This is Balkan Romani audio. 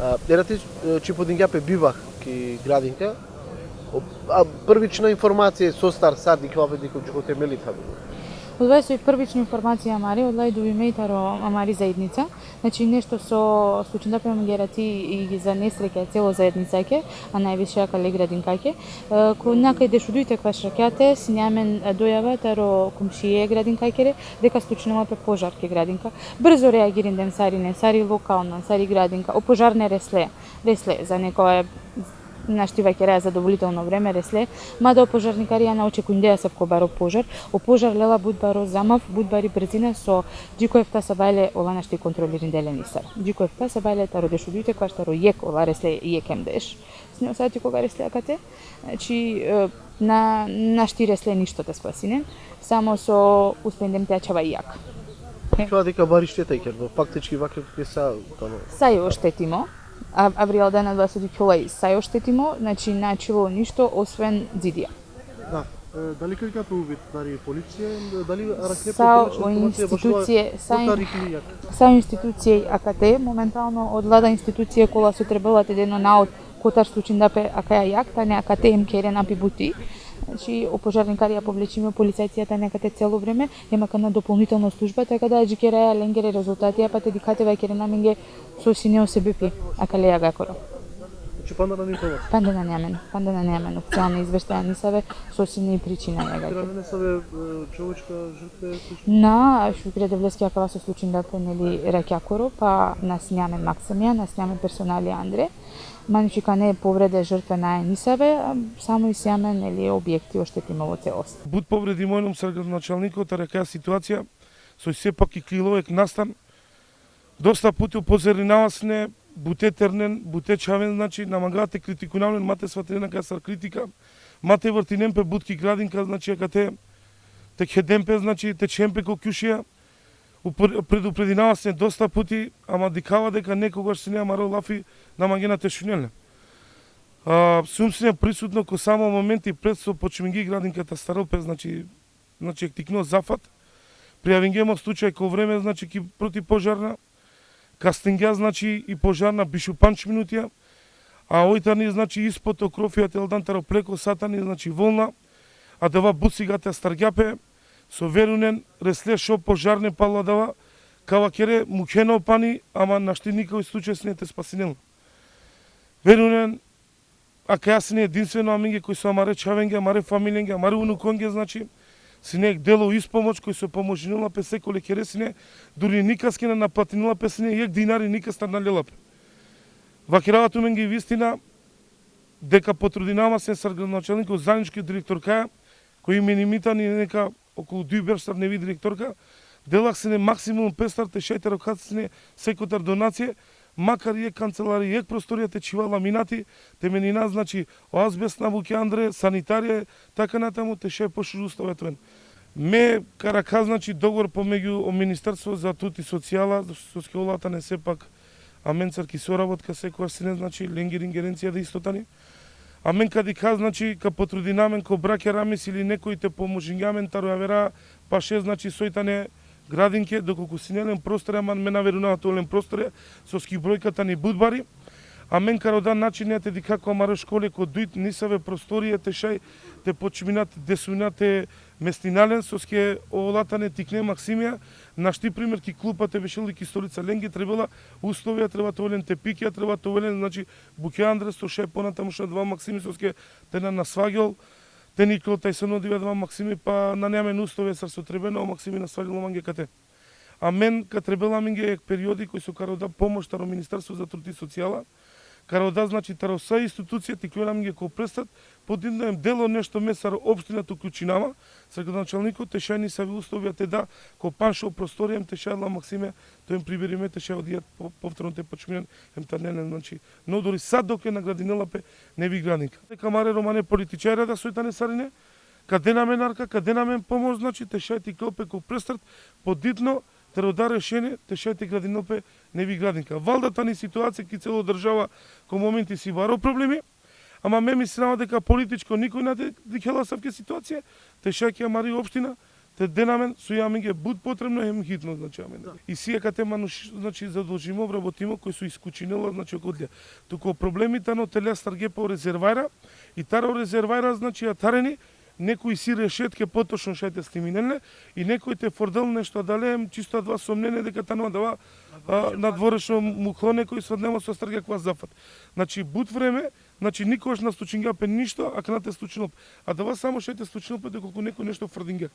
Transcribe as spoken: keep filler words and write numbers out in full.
A, erati, e, čipudingja pe bivah ki gradinka. O, a, prvična informacija sostar sar dikhela pe diko džuko temeli thabi. Odova soj prvična informacija amari, odova i dobime taro amari zaednica. Znači, nešto so slučinda pe mange erati i za nesreća celo zaednicake, a najviše akale gradinkake. E, ko nakaj dešuduj te kvaš rakjate, sine amen, e, dojava taro komšije gradinkakere, deka slučinela pe požar ki gradinka. Brzo reagirindem sarine, sari lokalna, sari gradinka, o požarne resle, resle, za neko, e, našti vakeraja zadovolitelno vreme resle, mada o požarnikarija na očekujndeja asavko baro požar. O požar lela but baro zamav, but bari brzina, so dži ko efta sabale ola našti kontrolirinde len nisar. Dži ko efta sabale taro dešuduj te kvaš taro jekh ola resle jekh em deš. Sine o sati koga resle akate, znači, e, na, našti resle ništo te spasinen, samo so uspendem te ačhava i jag. Čuva deka bari šteta i kerdo, faktički vakerav ke sa, tano. Sa i oštetimo. A, avrijal dana dvadeset i kjolaj sa i oštetimo, znači, na ačhilo ništo, osven zidija. Da. E, dali kergja pe uvid tari policija, dali arakhle pe Sa podomaćna o informacija, bašo institucije, sa ko in-, tari klijak? Sa institucije akate, momentalno, odola da institucije kola so trebela te den o naod kotar slučinda pe akaja jag, tane akate em kerena pi buti. Znači, o požarnikarija povlečime, policajcija tane akate celo vreme, em akana dopolnitelno služba, taka da adžikeraja lengere rezultatija, pa te dikha te vakerena amenge so sine o sebepi akale jagakoro. Znači, panda nane informacija? Panda nane amen, panda nane amen oficijalna izveštaja nisave, so sine i pričina jagake. Kerena nesave, e, čovečka žrtve, slično? Na, šukre Devleske akava so slučinda pe, neli, rakjakoro, pa na sine amen maksimija, na sine amen personali andre. Manjčikane povrede žrtve nae nisave, a samo isi amen, neli, objekti oštetime vo celost. But povredi mojnom sar gradonačalniko tari akaja situacija, soj sepak iklilo jekh nastan. Dosta puti upozorinava sine, bute ternen, bute čhaven, znači, na mangava te kritikujnav len, ma te svatinen akaja sar kritika, ma te vrtinen pe but ki gradinka, znači, akate te kheden pe, znači, te čhen pe ko kjušija. Upor-, predupredinava sine dosta puti, ama dikhava deka nekogaš sine amaro lafi na mangena te šunen le. A, sum sine prisutno ko samo momenti pred so počmingi gradinka te astarel pe, znači, znači, jekh tikno zafat. Prijavingjem o slučaj ko vreme, znači, ki protipožarna. Kasningja, znači, i požarna bišu pandž minutija. A oj tani, znači, ispod o krofija te aldan taro pleko, sa tani, znači, volna. Adava but sigate astargja pe. So verujnen, resle šov požarne palo adava. Ka vakere, mukhena o pani, ama našti nikoj slučaj sine te spasinel. Verujnen, akaja sine edinstveno amenge koj so amare čhavenge, amare familijenge, amare unukonge, znači, sine jekh delo ispomoć koj so pomožinela pe sekole kere sine, duri nikaske na naplatinela pe sine, jekh dinari nikastar na lela pe. Vakerava tumenge i vistina, deka potrudinava sine sar gradonačalniko zaednički direktorkaja, koj imenimi tani neka okolu duj berš sar nevi direktorka, delah sine maksimum pestar te šaj te rokha sine sekotar donacije, makar jekh kancelari, jekh prostorija te čhiva laminati, te menina, znači, o azbestna bukja andre, sanitarija, taka natamu te šaj pošužo uslovija te oven. Me ka rakha, znači, dogovor pomegju o Ministarstvo za trud i socijala, soske ola tane sepak amencar ki sorabotka sekogaš sine, znači, lengiri ingerencija da isto tani. Amen ka dikha, znači, ka potrudina amen ko brakja Ramiz ili nekoj te pomožingja amen taro javera paše, znači, soj tane gradinke, dokolku sine len prostorija, ama me na verujnava te ovel len prostorija, soske brojka tani but bari. Amen ka roda načinja te dikha ko amare škole, ko dujt nisave prostorija te šaj te počmina te desujna te mestina len, soske ola tane tikne maksimija, našti primer ki klupa te bešel i ki stolica, lenge trebela uslovija, treba te ovel len tepikja, treba te ovel len, znači, bukja andre so šaj ponatamušno adava maksimi, soske te na nasvagjol, te niklo taj so nodive adava maksimi, pa nane amen uslovija sar so trebena, o maksimi nasvagjol mange kate. Amen ka trebela amenge jekh periodi koj so ka roda pomoš taro Ministarstvo za trud i socijala, ka roda, znači, taro sa institucija te ikljon amenge ko Prestat, podidno em delo nešto me sar opština te uključinava, sar gradonačalniko te šaj nisavi uslovija te da, ko panšo prostorija em te šaj la maksime, to em priberime te šaj odija po-, povtorno te počminen, em te anen len, znači, no dori sa dokle na gradinela pe nevi gradinka. Deka amare romane političarja da soj tane sarine, ka den amen arka, ka den amen pomoš, znači, te šaj te iklol pe ko Prestat, podidno, te roda rešenie, te šaj te gradinel pe nevi gradinka. Valda tani situacija ki celo država, ko momenti si baro problemi, ama me mislinava deka političko nikoj na de-, dikhela asavke situacija, te šaj ki amari opština, Te den amen so amenge but potrebno hem hitno, znači, amen. Da. Isi akate manuš, znači, zadolžimo, vrabotimo, koj so iskučinela, znači, okotle. Tuko problemi tano te le astarge po rezervajra, i taro rezervajra, znači, atareni, nekoj isi rešetke potočno šaj te sliminel le, i nekoj te fordel nešto adale, hem čisto adava somnene deka tano adava, a, nadvorešno mukho nekoj svednemo so astarge akava zafat. Znači, but vreme, znači, nikogaš na slučingja pe ništo, akana te slučinel pe. Adava samo šaj te slučinel pe, dokolku nekoj nešto frdingja.